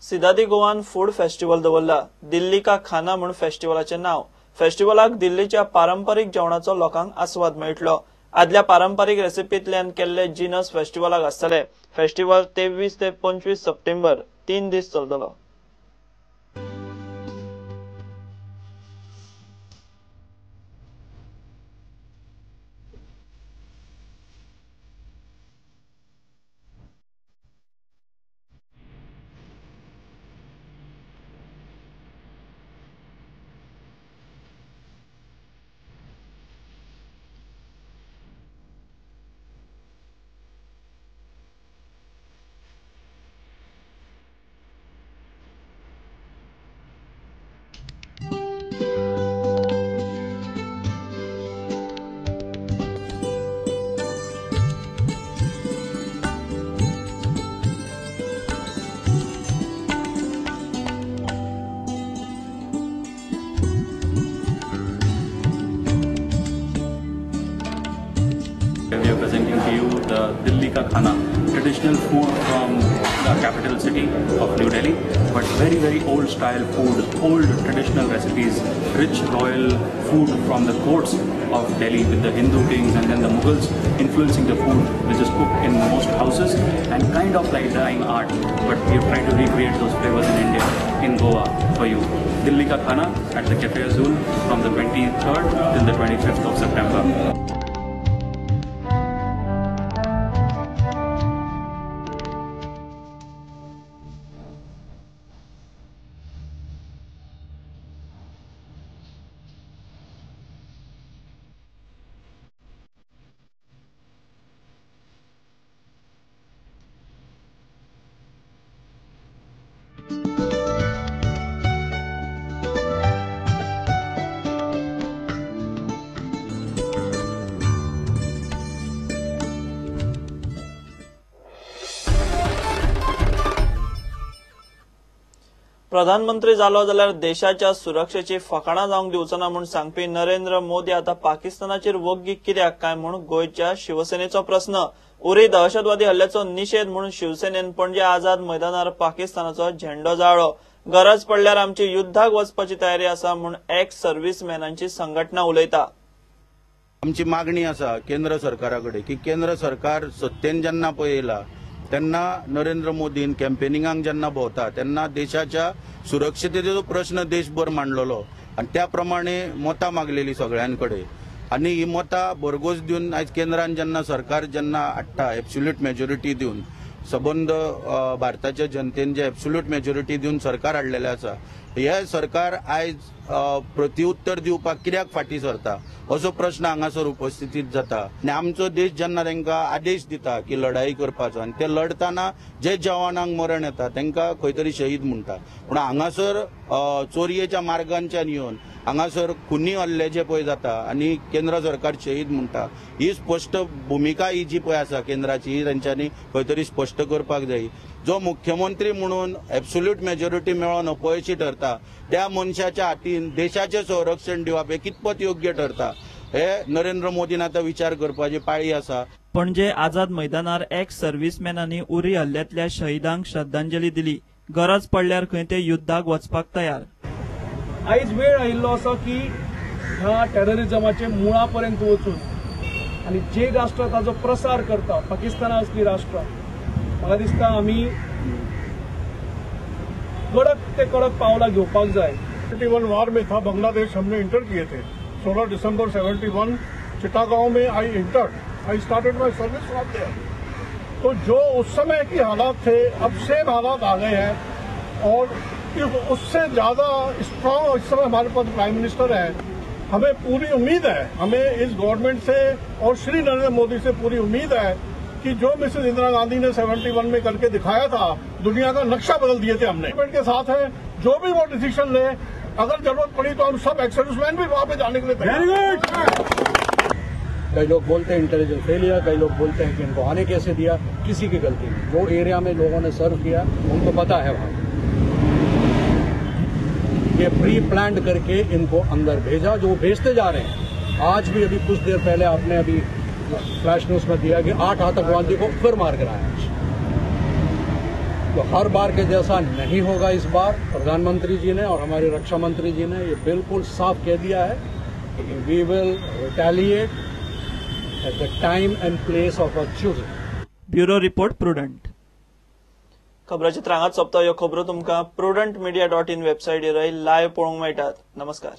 सिदादी गोवान food festival दवरला. दिल्ली का खाना म्हूण फेस्टिवलाचें नांव. फेस्टिवलाक दिल्लीच्या पारंपरीक जेवणाचो लोकांक आस्वाद मेळटलो. आदल्या पारंपरीक रेसिपींतल्यान केल्ले जिनस फेस्टिवलाक आसतले. फेस्टिवल 23 ते 25 सप्टेंबर 3 दीस चलतलो. We are presenting to you the Dilli Ka Khana, traditional food from the capital city of New Delhi, but very, very old style food, old traditional recipes, rich royal food from the courts of Delhi with the Hindu kings and then the Mughals influencing the food, which is cooked in most houses and kind of like dying art, but we have tried to recreate those flavors in India, in Goa for you. Dilli Ka Khana at the Cafe Azul from the 23rd till the 25th of September. प्रधानमंत्री जालो जाल्यार देशाच्या सुरक्षेची फकाणां जावंक दिवचो ना म्हूण सांगपी नरेंद्र मोदी आतां पाकिस्तानाचेर वग्गी कित्याक काय म्हूण गोंयच्या शिवसेनेचो प्रस्न. उरी दहशतवादी हल्ल्याचो निशेध म्हूण शिवसेनेन पणजे आझाद मैदानार पाकिस्तानाचो झेंडो जाळ्ळो. गरज पडल्यार आमची युद्धाक वचपाची तयारी आसा म्हूण एक्स सर्व्हिसमॅनांची संघटना उलयता. आमची मागणी आसा केंद्र सरकारा कडेन की केंद्र सरकार सत्तेन जेन्ना पळयला तेन्ना नरेंद्र मोदीन कॅम्पेनिंगाक जेन्ना भोंवता तेन्ना देशाच्या सुरक्षतेचो प्रश्न देशभर मांडलेलो आनी त्या प्रमाणे मतां मागलेली सगळ्यां कडेन आनी ही मतां भरघोस दिवन आयज केंद्रान जेन्ना सरकार जेन्ना हाडटा एब्सोल्यूट मेजॉरिटी दिवन सबंद भारताच्या जनतेन जे एब्सोल्यूट मेजॉरिटी दिवन सरकार हाडलेलें आसा, हे सरकार आयज प्रतिउत्तर दिवपाक कित्याक फाटीं सरता असो प्रश्न हांगासर उपस्थितीत जाता. आनी आमचो देश जेन्ना तांकां आदेश दिता की लढाई करपाचो आनी ते लढतना जे जवानांक मरण येता तांकां खंय तरी शहीद म्हणटा, पूण हांगासर चोरयेच्या मार्गांच्यान येवन हांगासर खुनी हल्ले जे पळय जाता आनी केंद्र सरकार शहीद म्हणटा, ही स्पश्ट भुमिका ही जी पळय आसा केंद्राची ही तांच्यांनी खंय तरी स्पश्ट करपाक जाय. जो मुख्यमंत्री म्हणून एब्सोल्यूट मेजॉरिटी मेळोवन अपयशी ठरता त्या मनशाच्या हातीन देशाचें संरक्षण दिवप हे कितपत योग्य ठरता हे नरेंद्र मोदीन आतां विचार करपाची पाळी आसा. पणजे आझाद मैदानार एक्स सर्व्हिसमॅनांनी उरी हल्ल्यांतल्या शहीदांक श्रद्धांजली दिली. गरज पडल्यार खंय ते युद्धाक वचपाक तयार. आयज वेळ आयिल्लो आसा की ह्या टेररिजमाचे मुळा पर्यंत वचून आनी जे राष्ट्र ताजो प्रसार करता, पाकिस्ताना असली राष्ट्रां, म्हाका दिसता आमी कडक ते कडक पावलां घेवपाक जाय. 71 वार में था बांग्लादेश, हमने इंटर किए थे 16 दिसंबर 71 चिटागांव में I entered, I started my service from there. तो जो उस समय की हालात थे अब सेम हालात आ गए हैं और उससे ज़्यादा स्ट्रांग इस समय हमारे पास प्राइम मिनिस्टर हैं। हमें पूरी उम्मीद है, हमें इस गवर्नमेंट से और श्री नरेंद्र मोदी से पूरी उम्मीद है कि जो मिसेज इंदिरा गांधी ने 71 में करके दिखाया था, दुनिया का नक्शा बदल दिए थे हमने। गवर्नमेंट के साथ है, जो भी वो डिसीजन ले, अगर जरूरत पड़ी तो हम सब एक्स सर्विसमैन भी वहां पे जाने के लिए तैयार। कई लोग बोलते हैं इंटेलिजेंस फेलियर, कई लोग बोलते हैं कि इनको आने कैसे दिया, किसी की गलती नहीं। जो एरिया में लोगों ने सर्व किया उनको पता है वहां ये प्री प्लान करके इनको अंदर भेजा, जो भेजते जा रहे हैं। आज भी अभी कुछ देर पहले आपने अभी फ्लैश न्यूज में दिया कि 8 आतंकवादी को फिर मार गिराया। तो हर बार के जैसा नहीं होगा इस बार। प्रधानमंत्री जी ने और हमारे रक्षा मंत्री जी ने ये बिल्कुल साफ कह दिया है कि we will retaliate at the time and place of our choosing. Bureau report, Prudent. खबराचित्र हांगाच सोंपता. ह्यो खबरो तुमकां prudentmedia.in वेबसायटीरय लायव्ह पळोवंक मेळटात. नमस्कार.